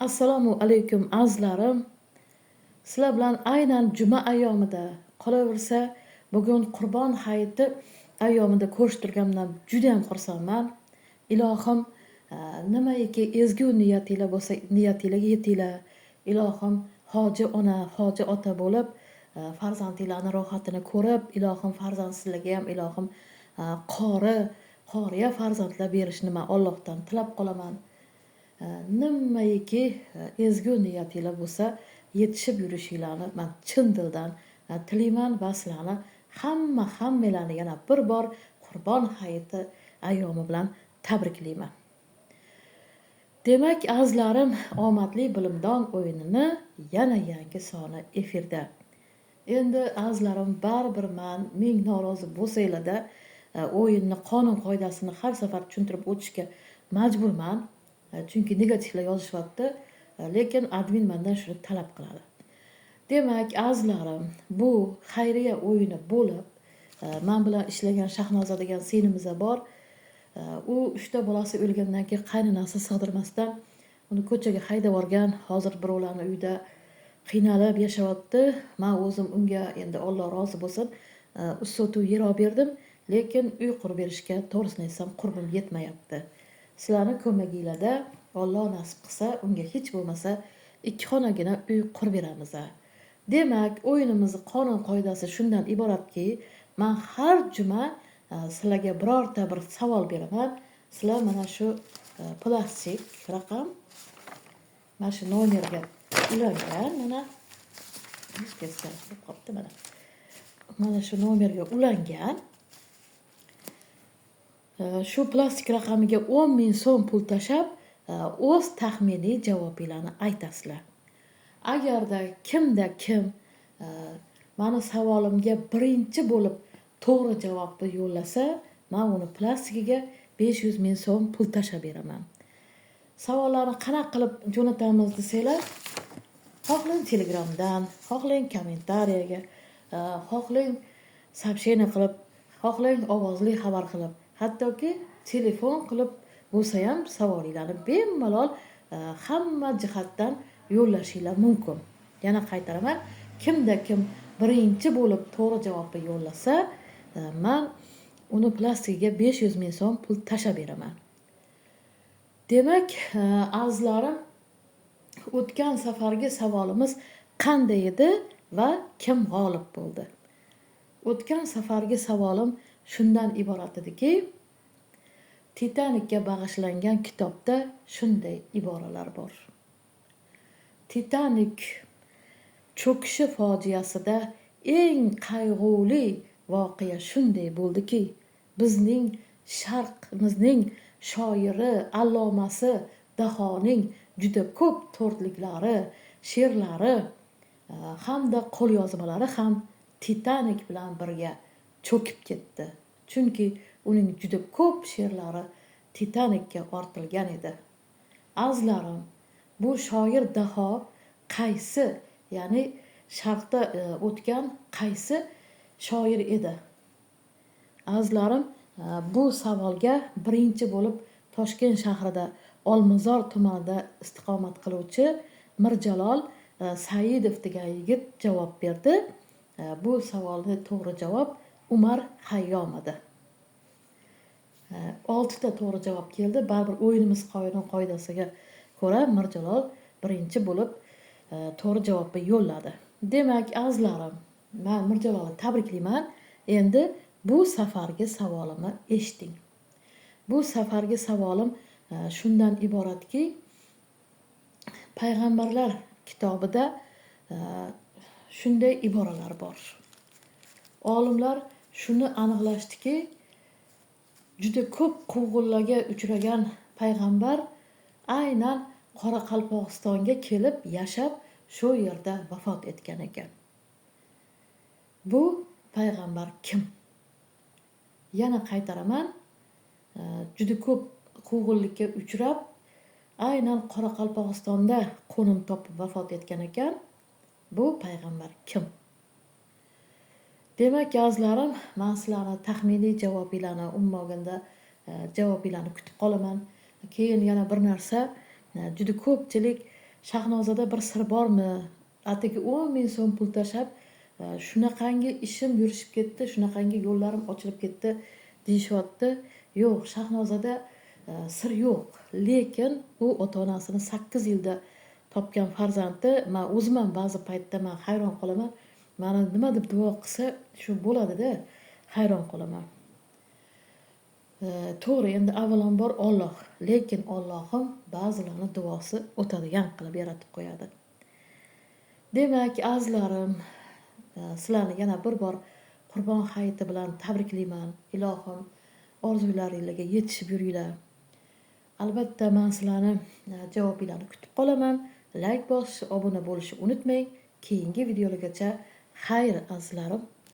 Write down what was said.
Assalomu alaykum, azizlarim. Sizlar bilan aynan juma ayyomida, qolaversa bugun Qurbon hayiti ayyomida ko'rishtirganimdan juda ham xursandman. Ilohim, nimaiki ezgu niyatinglar bo'lsa, niyatinglarga yetinglar. Ilohim, hoji ona, hoji ota bo'lib, farzandinglarni rohatini ko'rib, ilohim farzandsizlarga ham ilohim qori, qoriya farzandlar berishini man Allohdan tilab qolaman. Nimaiki ezgu niyatinglar bo'lsa, yetishib yurishinglarni man chin dildan tilayman va sizlarni hammanglarni yana bir bor Qurbon hayiti ayyomi bilan tabriklayman. Demak, azizlarim, omadli bilimdon o'yinini yana yangi soni efirda. Endi, azizlarim, baribir man ming norozi bo'lsanglarda, o'yinni qonun qoidasini har safar tushuntirib o'tishga majburman. Chunki negativlar yozishyapti, lekin admin mandan shuni talab qiladi. Demak, azizlarim, bu xayriya o'yini bo'lib, man bilan ishlagan Shahnoza degan singlimiz bor. U 3 ta bolasi o'lgandan keyin qaynonasi sig'dirmasdan uni ko'chaga haydab yuborgan. Hozir birovlarni uyida qiynalib yashayapti. Man o'zim unga, endi Alloh rozi bo'lsin, 3 sotuv yer olib berdim, lekin uy qurib berishga, to'g'risini aytsam, qurbim yetmayapti. Sizlarni ko'maginglarda, Alloh nasib qilsa, unga hech bo'lmasa ikki xonagina uy qurib beramiz. Demak, o'yinimizni qonun qoidasi shundan iboratki, man har juma sizlarga birorta bir savol beraman. Sizlar mana shu plastik raqam, mana shu nomerga ulangan, mana teskari bo'lib qolibdi, mana shu nomerga ulangan. Shu plastik raqamiga 10 000 so'm pul tashlab, o'z taxminiy javobinglarni aytasizlar. Agarda kimda kim mani savolimga birinchi bo'lib to'g'ri javobni yo'llasa, man uni plastikiga 500 000 so'm pul tashlab beraman. Savollarni qanaqa qilib jo'natamiz desanglar, xohlang Telegramdan, xohlang kommentariyaga, xohlang сообщение qilib, xohlang ovozli xabar qilib, hattoki telefon qilib bo'lsa ham savolinglarni bemalol hamma jihatdan yo'llashinglar mumkin. Yana qaytaraman, kimda kim birinchi bo'lib to'g'ri javobni yo'llasa, man uni plastikiga 500 000 so'm pul tashlab beraman. Demak, azizlarim, o'tgan safargi savolimiz qanday edi va kim g'olib bo'ldi? O'tgan safargi savolim shundan iborat ediki, Titanikka bag'ishlangan kitobda shunday iboralar bor: "Titanik cho'kishi fojiasida eng qayg'uli voqea shunday bo'ldiki, bizning sharqimizning shoiri, allomasi, dahoning juda ko'p to'rtliklari, she'rlari hamda qo'lyozmalari ham Titanik bilan birga cho'kib ketdi, chunki uning juda ko'p she'rlari Titanikka ortilgan edi." Azizlarim, bu shoir daho qaysi, ya'ni sharqda o'tgan qaysi shoir edi? Azizlarim, bu savolga birinchi bo'lib Toshkent shahrida, Olmazor tumanida istiqomat qiluvchi Mirjalol Saidov degan yigit javob berdi. Bu savolni to'g'ri javob Umar Hayyom edi. Oltita to'g'ri javob keldi, baribir o'yinimiz qonun qoidasiga ko'ra Mirjalol birinchi bo'lib to'g'ri javobni yo'lladi. Demak, azizlarim, man Mirjalolni tabriklayman. Endi bu safargi savolimni eshiting. Bu safargi savolim shundan iboratki, payg'ambarlar kitobida shunday iboralar bor: "Olimlar shuni aniqlashdiki, juda ko'p quvg'inlarga uchragan payg'ambar aynan Qoraqalpog'istonga kelib yashab, shu yerda vafot etgan ekan. Bu payg'ambar kim?" Yana qaytaraman, juda ko'p quvg'inlikka uchrab, aynan Qoraqalpog'istonda qo'nim topib vafot etgan ekan. Bu payg'ambar kim? Demak, azizlarim, man sizlarni taxminiy javobinglarni, umuman olganda javobinglarni kutib qolaman. Keyin yana bir narsa, juda ko'pchilik Shahnozada bir sir bormi? Atigi 10 000 so'm pul tashlab, shunaqangi ishim yurishib ketdi, shunaqangi yo'llarim ochilib ketdi, deyishyapti. Yo'q, Shahnozada sir yo'q, lekin u ota onasini 8 yilda topgan farzandi. Man o'zim ham ba'zi paytda man hayron qolaman, mani nima deb duo qilsa, shu bo'ladida, hayron qolaman. To'g'ri, endi avvalambor Olloh, lekin Ollohim ba'zilarni duosi o'tadigan qilib yaratib qo'yadi. Demak, azizlarim, sizlarni yana bir bor Qurbon hayiti bilan tabriklayman. Ilohim, orzularinglarga yetishib yuringlar. Albatta, man sizlarni javobinglarni kutib qolaman. Layk bosishni, obuna bo'lishni unutmang. Keyingi videolargacha xayr, azizlarim.